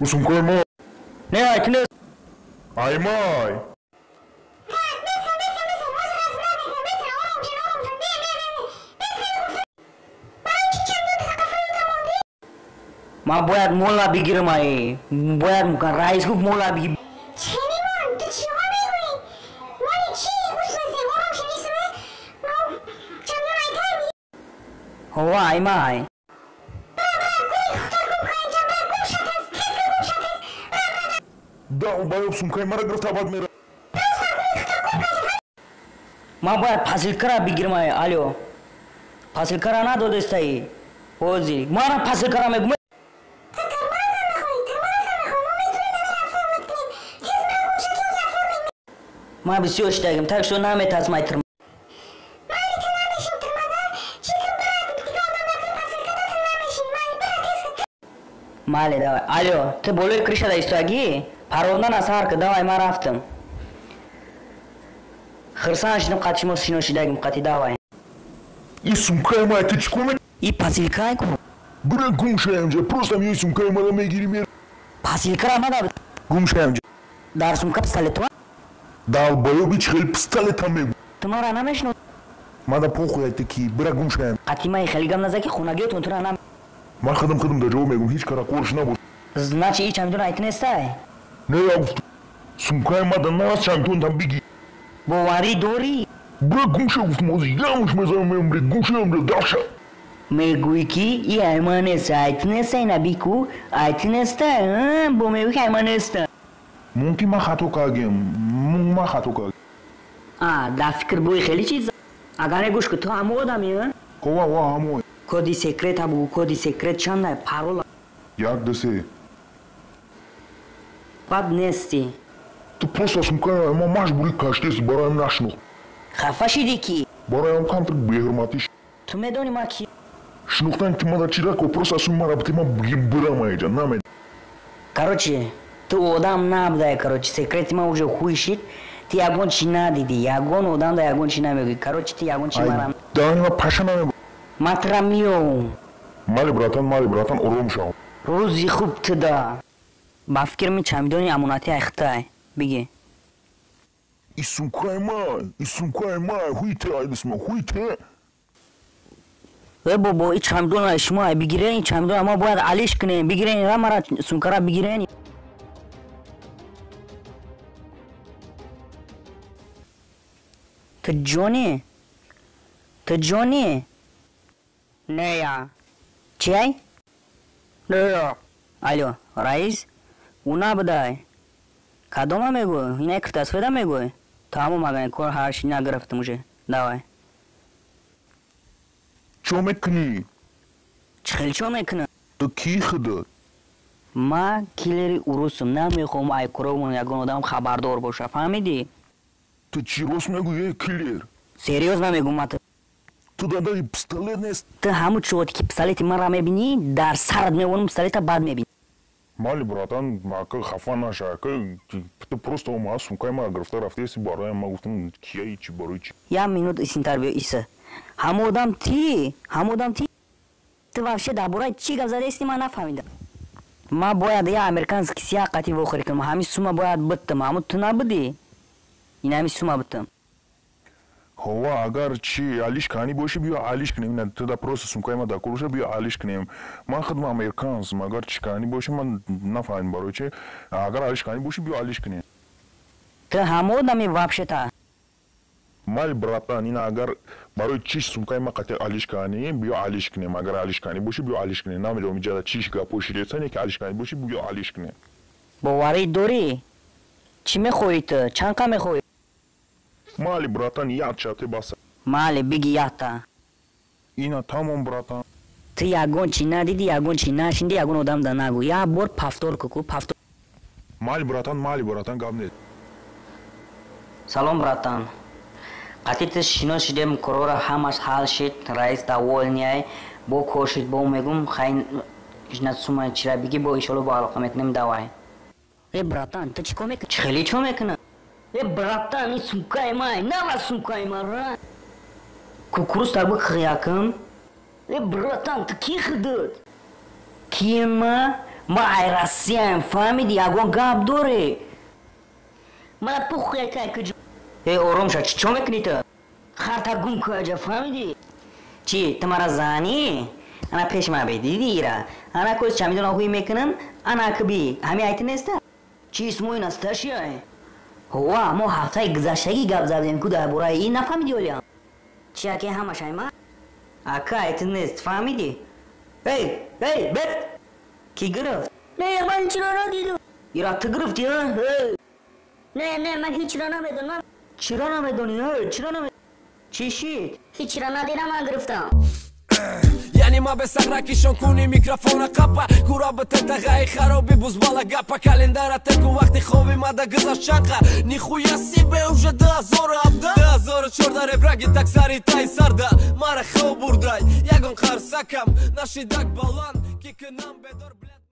Сумкаи ма. Не, ай ту нест. Ай май. Ман бояд мола бигирам, ай. Бояд раис гуфт мола бигир. Ҳова, ай май. Долбоёб, сумкаи мара гирифта, баъд мера. Ман бояд посилкара бигирам, ай. Алё. Посилкара надодестаи. Ҳозир. Мара посилкара мегум. Ман бисёр шидагим, так что наметарсам ай тирма. Мале, давай. Алё, ту болои крышада истоягӣ? Парвоздан аз ҳар ки, давай, ман рафтам. Хирсан шидам, қати шумо шино шидагим, қати, давай. И сумкаи май, ту чӣ кор мекунӣ? И посилкай ку. Бира, гум шаям ҷа, просто миёи сумкаи мара мегирӣ, мера. Посилкара мада. Гум шаям ҷа. Дар сумка пистолет ва? Долбоёби, чӣ хел пистолета мегӯ? Ту мара намешиносӣ? Мада похуй ай ту ки, бира, гум шаям. Қати май хеле гап наза, ки хонагиётон тура нам. Ман худам дар ҷавоб мегӯм, ҳеҷ кара корш набош. Значит, и чамдон ай ту нестай? Не, я гуфтам. Сумкаи мада нас чамдонтам бигир. Боварӣ дорӣ? Бира, гум ша, гуфтам, ҳозир ямуш мезанам, мемри, гум шаям ҷа, даша. Мегӯӣ, ки и ай ман нест, ай ту нестай, наби ку, ай ту нестай, бо мегӯӣ, ки ай ман нестай. Мумкин ман хато кардем, ман хато кардем. А, дар фикр бои хеле чиз. Агар не, гӯш кун, ту ҳамо одами, Ова, ова, ҳамо. Коди секрета бугӯ, коди секрет чанда, парола? 1, 2, 3. Баъд нестӣ. Ту просто сумкаи ма маҷбурӣ каштеси, бароям нашинохт. Хафа шидӣ ки? Бароям камтар беҳурматӣ. Ту медонӣ ман ки? Шинохтани ту мада чӣ рако, просто суми мара бите, ман бирам айҷа, намед. Короче, ту одам набудай, короче, секрети ман уже хуй шид, ту ягон чӣ надидӣ, ягон одам да ягон чӣ намегӯӣ. Короче, ту ягон чӣ мара. Дани ма паша намегӯ. Ман тура меёвам. Мали, братан, мали, братан, ором шав. Рӯзи хуб ту да. Ба фикр ми чамидони амонати ай хитай. Бигӣ. И сумкаи май, и сумкаи май, хуйте айдисма, хуйте. Э бобо, и чамидона шумо ай бигирен, чамидона мо бояд алиш кунем, бигирен, ра мара сумкара бигирен. Ту ҷони? Ту ҷони? Нея. Чи ай? Нея. Алё, раис? Ӯ набудай. Кадома мегӯй? Инай киртасфеда мегӯй? Тамом, агар кор ҳар ши нагирифтам уже. Давай. Чо мекунӣ? Чӣ хел чо мекунам? Ту кӣ худат? Ман киллери урусам, намехоҳам ай коромон ягон одам хабардор боша, фаҳмидӣ? Ту чӣ рост мегӯӣ, эй киллер? Серьёз намегӯм ман ту. Ту дадаи пистолет нест? Ту ҳамун чоти ки пистолети манро мебинӣ, дар сарат мемонам пистолета, баъд мебинӣ. Мали, братан, ака, хафа наша, ака, ту просто омаа сумкаи мара гирифта рафтеси, бароям ман гуфтам, кияи чи, барои чи? Як минут исинтар биё, иса. Ҳамон одам ти, ҳамон одам ти. Ту вообще дар бораи чӣ гап задаисти, ман нафаҳмидам. Ман бояд як американский сияқ қати вохӯрӣ кунам, ҳамин сума бояд биттам, ҳамун ту набудӣ? Ин ҳамин сума биттам. Ҳова, агар чи алиш кани бошӣ, биё алиш кунем. Ина ту да просто сумкаи ма дар кор боша, биё алиш кунем. Ман худам американсам, агар чи кани бошӣ, ман нафаҳмидам барои чи. Агар алиш кани бошӣ, биё алиш кунем. Ту ҳамон одами вообще-то? Мали, братан, ина агар барои чиш сумкаи ма қати алиш кани, биё алиш кунем. Агар алиш кани бошӣ, биё алиш кунем. Намедонам иҷада чиш гапо ширеса, не ки алиш кани бошӣ, биё алиш кунем. Боварӣ дорӣ? Чӣ мехоҳӣ ту? Чанд қа мехоҳӣ? Мали, братан, як чате баса. Мали, биги якта. Ина тамом, братан. Ту ягон чӣ надидӣ, ягон чӣ нашинди, ягон одам да нагӯ. Як бор повтор ку, повтор. Мали, братан, мали, братан, гап нест. Салом, братан. Қати ту шинос шидем, корора ҳамаш ҳал шид, раис довольный, бо кор шид, бо мегум, хай жина сума чира биги, бо иншолло бо алоқа мекунем, давай. Э, братан, ту чӣ кор мекунӣ? Чӣ хеле чо мекунӣ? Э, братан, ин сумкаи май, нава сумкаи мара. Кукуруз так бихӯякам. Э, братан, ту кӣ худат? Кием ма? Ма ай Россияем, фаҳмиди? Ягон гап дорӣ? Мана пухе кай куҷо. Э, ором ша, чӣ мекунӣ ту? Харта гум куаҷа, фаҳмидӣ? Чӣ, ту мара занӣ? Ана пеш ма бе, диди ира? Ана коз чамидона ҳуй мекунам, ана кби. Ҳами айти неста? Чӣ исмои насташиай? Ҳова, мо ҳафтаи гузаштагӣ гап задем ку дар бораи ин, нафаҳмидӣ олиам? Чӣ аке ҳамаш ай ма? Ака айти нест, фаҳмидӣ? Эй, эй, бет! Кӣ гирифт? Не, ман ҳичро надидам. Ира ту гирифтӣ, а? Эй! Не, не, ман ҳичро намедонам. Чиро намедонӣ, эй? Чиро намедонӣ? Чӣ шид? Ҳичро надидам, ман гирифтам. Яъне ма бесағракишон куни микрофона қапа кура битетағаи хароби бузбала гапа календара теку вақти хоби мада гузашт чанқа нихуя себе уже 2017 2014 ребраги таксари тай сарда мара хоб бурдай ягон қарсакам нашидак баланд ки кунам бедор.